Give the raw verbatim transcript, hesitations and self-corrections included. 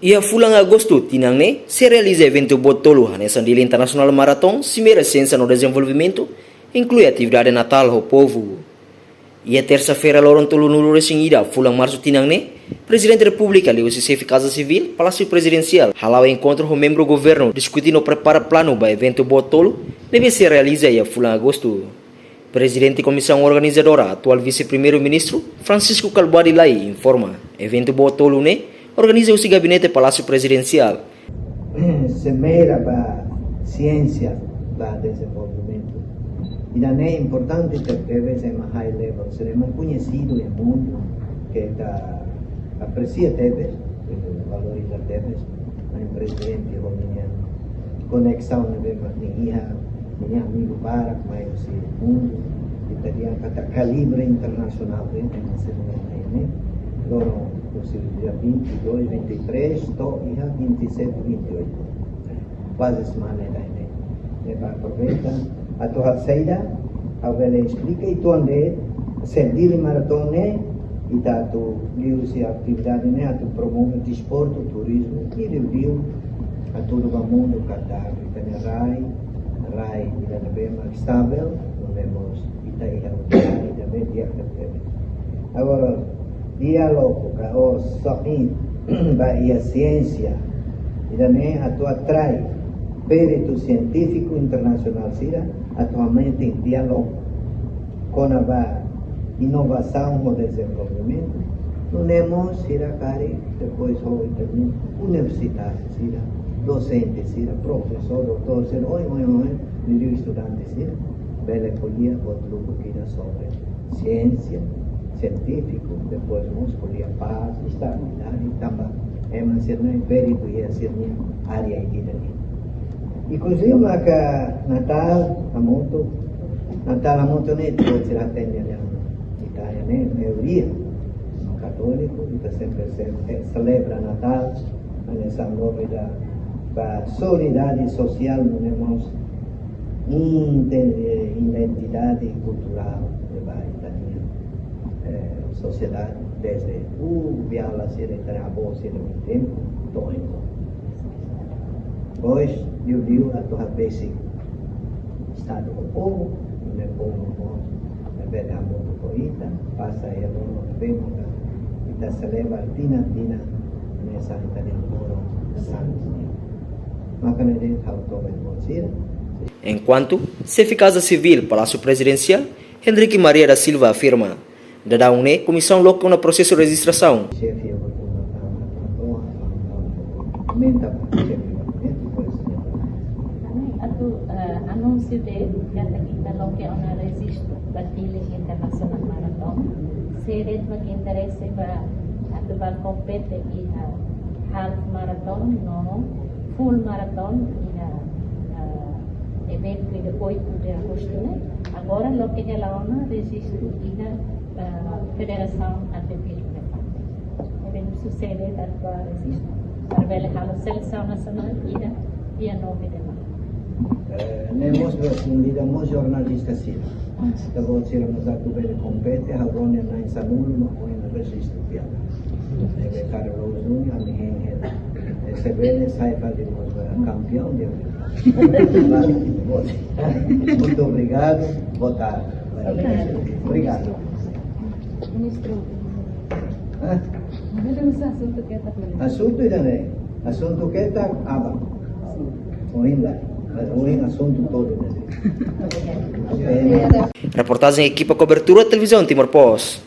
Iha fulan Agostu tinan ne'e sei realiza eventu boot tolu hanesan Dili Internasionál Maraton, Simeira Siénsia no Dezenvolvimentu, inklui atividade Natál ho povu. Iha tersa-feira loron tolunulu-resin-ida fulan Marsu tinan ne'e, Prezidente Repúblika liuhusi Xefe Kaza Sivíl, Palásiu Prezidensiál, hala'o enkontru ho membru governu diskuti no prepara planu ba eventu boot tolu ne'ebé sei realiza iha fulan Agostu. Prezidente Komisaun Organizadora, atuál Vise-Primeiru-Ministru, Francisco Kalbuadi Lay, informa, eventu boot tolu ne'e organiza husi Gabinete Palásiu Prezidensiál. Simeira ba Siénsia ba Dezenvolvimentu. Ida-ne'e importante tebes, ema high level, sira ema koñesidu iha mundu, ke ita apresia tebes, valoriza tebes, mas prezidente ho ninia koneksaun ne'ebé mak nia iha, ninia amigu barak mai husi mundu, ita dehan katak kalibre internasionál, ne'e, ne'e, ne'e, ne'e, loron husi dia vinte e dois, vinte e três, to'o iha vinte e sete, vinte e oito. Kuaze semana ida-ne'e. Ne'ebé aproveita atu halo saida, ha'u bele esplika, i tuan de sendiri maratona ne'e, ita atu liuhusi atividade ne'e atu promove desportu, turizmu, i liuliu atu hatudu ba mundu katak ita-nia rai, rai ida ne'ebé mak stavel, no lemos ita iha rai ida ne'ebé di'ak tebes. Agora, diálogu ka o soin ba iha siénsia, ida-ne'e atu atrai peritu sientífiku internasionál sira, atu aumenta diálogu kona-ba inovasaun ho dezenvolvimentu. Nune'e mós sira karik depois ho internet, universitáriu sira, dosente sira, profesór, doutór sira, oi, oi, oi, liuliu estudante sira, bele ko'alia buat lubuk ida sobre siénsia, sientífiku, depois mós ko'alia pás, estabilidade, tanba ema sira-ne'e peritu iha sira-nia área ida-ne'e. Inkluzive maka Natál hamutuk, Natál hamutuk ne'e ita sira atende iha Itália ne'e, maioria katóliku, ita sempre se-, eh, selebra Natál, hanesan novidade ba solidariedade sosiál, nune'e mós inte-, eh, identidade kulturál de ba ita-nia, eh, sosiedade, desde o biala sira, ita-nia avó sira, tempu, to'o ohin. Depois, liuliu atu habesi Estadu ho povu, nune'e povu mós bele hamutuk ho ita, pasa iha loron ne'ebé maka ita selebra tinan-tinan hanesan ita-nia loron santu. Maka ne'e de'it ha'u toba ba sira. Enkuantu, Xefe Kaza Sivíl, Palásiu Prezidensiál, Henrique Maria da Silva afirma, daudaun ne'e, komisaun loke ona prosesu rejistrasaun. Xefe, eu vou perguntar, aumenta, xefe, depois. Atu, eh, anúnsiu de'it katak ita loke ona rejistu ba Dili Internasionál Maraton. Sé de'it mak interese ba atu ba kompete iha half marathon no full marathon iha, eh, eventu iha oito de agosto ne'e. Agora loke hela ona rejistu iha, eh, Federasaun Atletismu Elefante. Eventu sei ser atu ba rejistu. Para bele halo selesaun nasionál iha dia nove de maio. Eh, ne'e mós ba fundida mós jornalista sira. Ita-boot sira mós atu bele kompete, ha'u rona na'in sanulu mak ohin rejistu tiha. Ne'ebé Carlos Júnior, ami hein hela. Eh, se bele sai fali mós ba kampiaun dia. Muito obrigado, boa tarde. Obrigado. Ministru, hã? Mudamos asuntu ketak, Ministru. Asuntu ida-ne'e, asuntu ketak aban. Ohin la, mas ohin asuntu tolu ne'e. Reportajen ekipa kobertura Televizaun Timor Post.